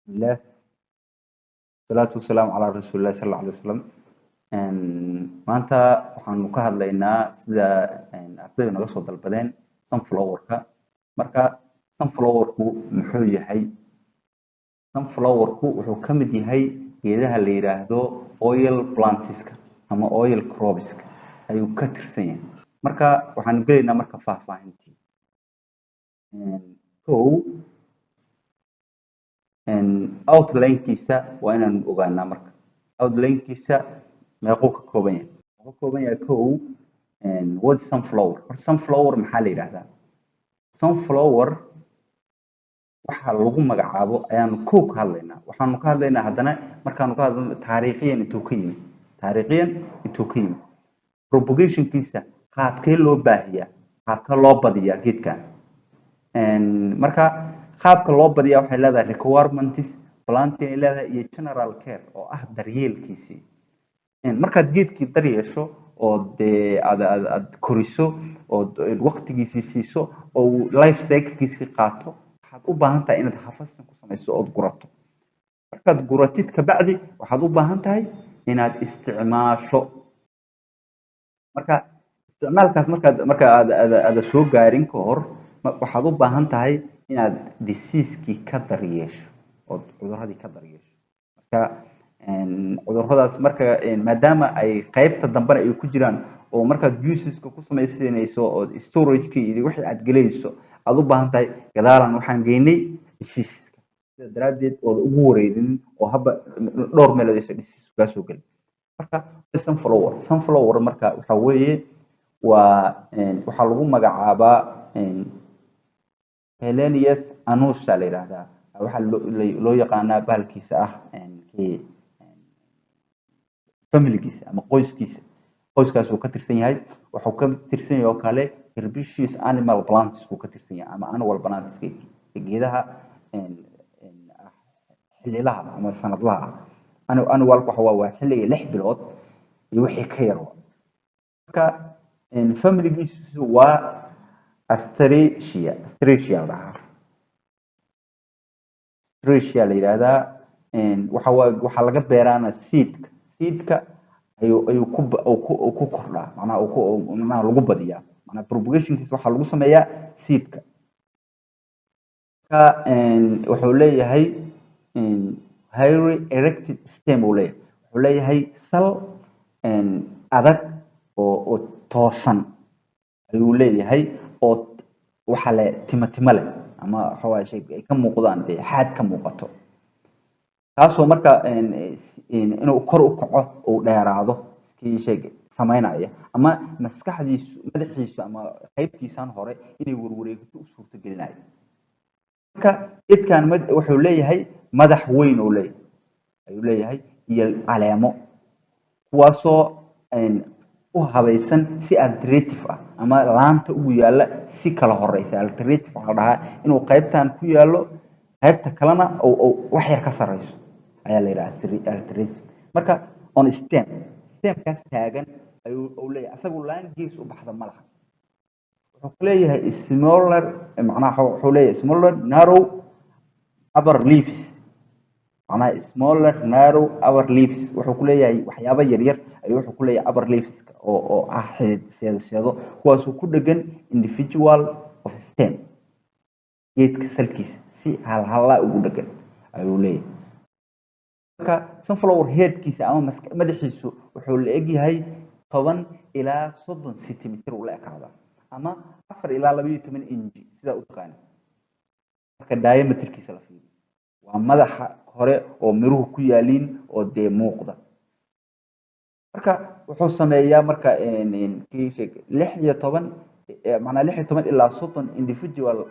Bismillah. Salaatu wasalaamu calaa rasuulillahi sal alla alay wasalam. Maanta waxaanu ka hadlaynaa sida ardayda naga soo dalbadeen sunflower-ka. Marka sunflower-ku muxuu yahay? Sunflower-ku wuxuu ka mid yahay geedaha la yidhaahdo oil plantska ama oil cropska ayuu ka tirsan yahay. Marka waxaanu gelaynaa marka faahfaahintii. Kow, outline-kiisa waa inaanu ogaanaa. Marka outline-kiisa meequu ka kooban yahay? Wuxuu ka kooban yahay, kow, what is sunflower? Horta sunflower maxaa la yidhaahdaa? Sunflower waxa lagu magacaabo ayaanu kow ka hadlaynaa. Waxaanu ka hadlaynaa haddana, markaanu ka hadlayno, taariikhiyan intuu ka yimid, taariikhiyan intuu ka yimid, propagationkiisa qaabkee loo baahiyaa, qaabkee loo badiyaa geedkan. Marka qaabka loo badiyaa waxay leedahay requirements planting ay leedahay iyo general care oo ah daryeelkiisii. Markaad geedkii daryeesho oo dee aad koriso ood waqtigiisii siiso oo uu life cycle-kiisii qaato, waxaad u baahan tahay inaad harvesting ku samayso ood gurato. Markaad guratid kabacdi waxaad u baahan tahay inaad isticmaasho. Marka isticmaalkaas markaad marka aad soo gaarin ka hor, waxaad u baahan tahay inaad disease-kii ka daryeesho ood cuduradii ka daryeesho. Marka cuduradaas marka maadaama ay qaybta dambena ay ku jiraan oo markaad juiceska ku samaysanayso oo storage-kii iyo wixii aad gelayso aad u baahan tahay, gadaalan waxaan geynay diseaseska. Sida daraaddeed ooda ugu wareerinin oo haba dhowr meelood aysan disease kaa soo gelin. Marka sunflower marka waxa weeye waa waxaa lagu magacaabaa Helianthus annuus la yidhaahdaa. Waxaa loo yaqaanaa bahalkiisa ah kii familigiisa ama qoyskiisa, qoyskaas uu ka tirsan yahay. Wuxuu ka tirsan yahay oo kale herbaceous annual plants buu ka tirsan yahay ama annual plants, geedaha xililaha ama sanadlaha ah. Annual waxa waa xilliga 6 bilood iyo wixii ka yar. Marka familigiisu waa Asteraceae. Asteraceae la dhahaa, Asteraceae la yidhaahdaa. Waxa waa waxaa laga beeraana seedka. Seedka ayuu ku kordhaa, macnaha uu ku macnaha lagu badiyaa, macnaha propagationkiisa waxaa lagu sameeyaa seedka. Marka wuxuu leeyahay hairy erected stem uu leeyahay. Wuxuu leeyahay sal adag oo toosan ayuu leeyahay oo waxa le timo timo leh ama waxa waaye shay ay ka muuqdaan, dee xaad ka muuqato, taasoo marka inuu kor u kaco, uu dheeraado kii shay samaynaya ama maskaxdiisu, madaxiisu ama qaybtiisan hore inay warwareegto u suurto gelinayo. Marka geedkan wuxuu leeyahay madax weyn oo leeyahay ayuu leeyahay iyo caleemo, kuwaasoo u habaysan si alternative ah ama laanta ugu yaalla si kala horeysa. Alternative waxaa la dhahaa inuu qaybtan ku yaallo, qaybta kalena oo wax yar ka sareyso ayaa la yidhaha alternative. Marka on stem, stemkaas taagan ayuu uu leeyahay. Asagu laan gees u baxda ma laha. Wuxuu ku leeyahay smaller, macnaha wuxuu leeyahay smaller narrow upper leaves, macnaha smaller narrow upper leaves. Wuxuu ku leeyahay waxyaabo yaryar ayuu wuxuu ku leeyahay upper leaves oo ah xidid seedo seedo, kuwaasoo ku dhegan individual of stem, geedka salkiisa si halhallaa ugu dhegan ayuu leeyahay. Marka sunflower headkiisa ama madaxiisu wuxuu la egyahay 10 ilaa 30 centimeter uu la ekaadaa ama 4 ilaa 12 inji sidaa u taqaana. Marka diameterkiisa la fiiriyo, waa madaxa hore oo miruhu ku yaaliin oo dee muuqda. Marka wuxuu sameeyaa marka kii sheeg 16, macnaa 16 ilaa 30 individual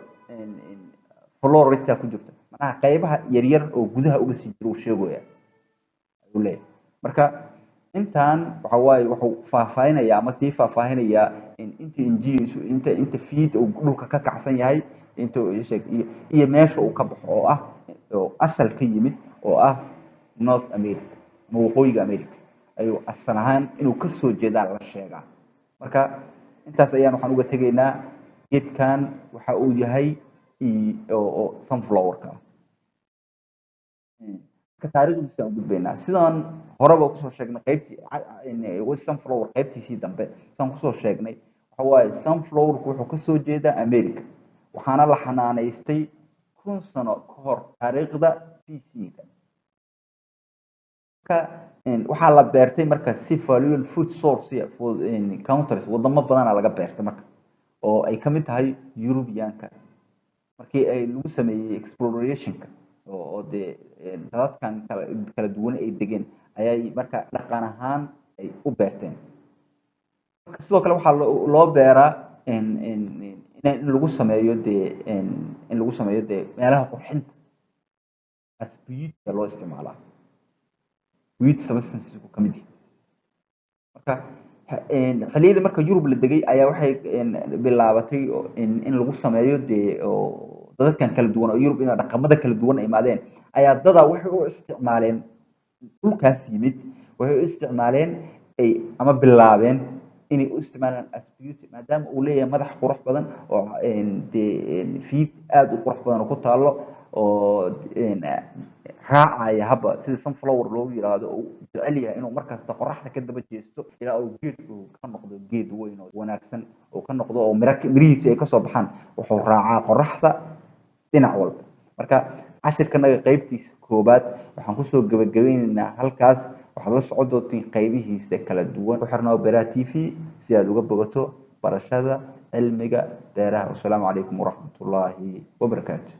florets ku jirta, macnaha qaybaha yaryar oo gudaha uga sii jira uu sheegaya ayuu leeyahay. Marka intan waxa waaye wuxuu faahfaahinayaa ama sii faahfaahinayaa inta inji, inta feet uu dhulka ka kacsan yahay, inta uu sheeg iyo meesha uu ka baxo oo ah oo asal ka yimid oo ah North America ama Waqooyiga America ayuu asal ahaan inuu ka soo jeedaa la sheegaa. Marka intaas ayaan waxaan uga tegaynaa geedkan waxa uu yahay oo sunflower-ka ah. Marka taariikhdiisa aan gudbaynaa, sidaan horeba kusoo sheegnay qaybtii sunflower, qaybtiisii dambe sidaan kusoo sheegnay, waxa waaye sunflowerku wuxuu kasoo jeedaa America, waxaana la xanaanaystay 1000 sano ka hor taariikhda BC-ga. Marka waxaa la beertay marka si valuable food source for countries, wadamo badanaa laga beertay marka, oo ay kamid tahay Europeanka, markii ay lagu sameeyey explorationka oo dee dadkan kala duwan ay degeen ayay marka dhaqan ahaan ay u beerteen. Sidoo kale waxaa loo beeraa in lagu sameeyo dee in lagu sameeyo dee meelaha qurxinta, as beauty loo isticmaalaa, beauty substances uu kamid yahay. Marka xilliyadii marka Yurub la degay ayaa waxay bilaabatay in lagu sameeyo dee oo dadkan kala duwan oo Yurub in dhaqamada kala duwan ay imaadeen ayaa dada waxay u isticmaaleen, dhulkaas yimid waxay u isticmaaleen ay ama bilaabeen inay u isticmaalaan as beauty, maadaama uu leeyahay madax qurux badan oo dee fiid aada u qurux badan oo ku taalo oo raacaya haba sida sunflower loogu yiraahdo, oo jecel yahay inuu markasta qoraxda ka daba jeesto ilaa uu geedku ka noqdo geed weyn oo wanaagsan oo ka noqdo oo mira mirihiisu ay kasoo baxaan. Wuxuu raacaa qoraxda dhinac walba. Marka cashirkanaga qaybtiisa koobaad waxaan kusoo gebagabeyneynaa halkaas. Waxaad la socon doontiin qaybihiisa kala duwan. Ku xirnaa Beeraha TV si aad uga bogato barashada cilmiga beeraha. Wasalaamu calaykum waraxmatullaahi wabarakaatu.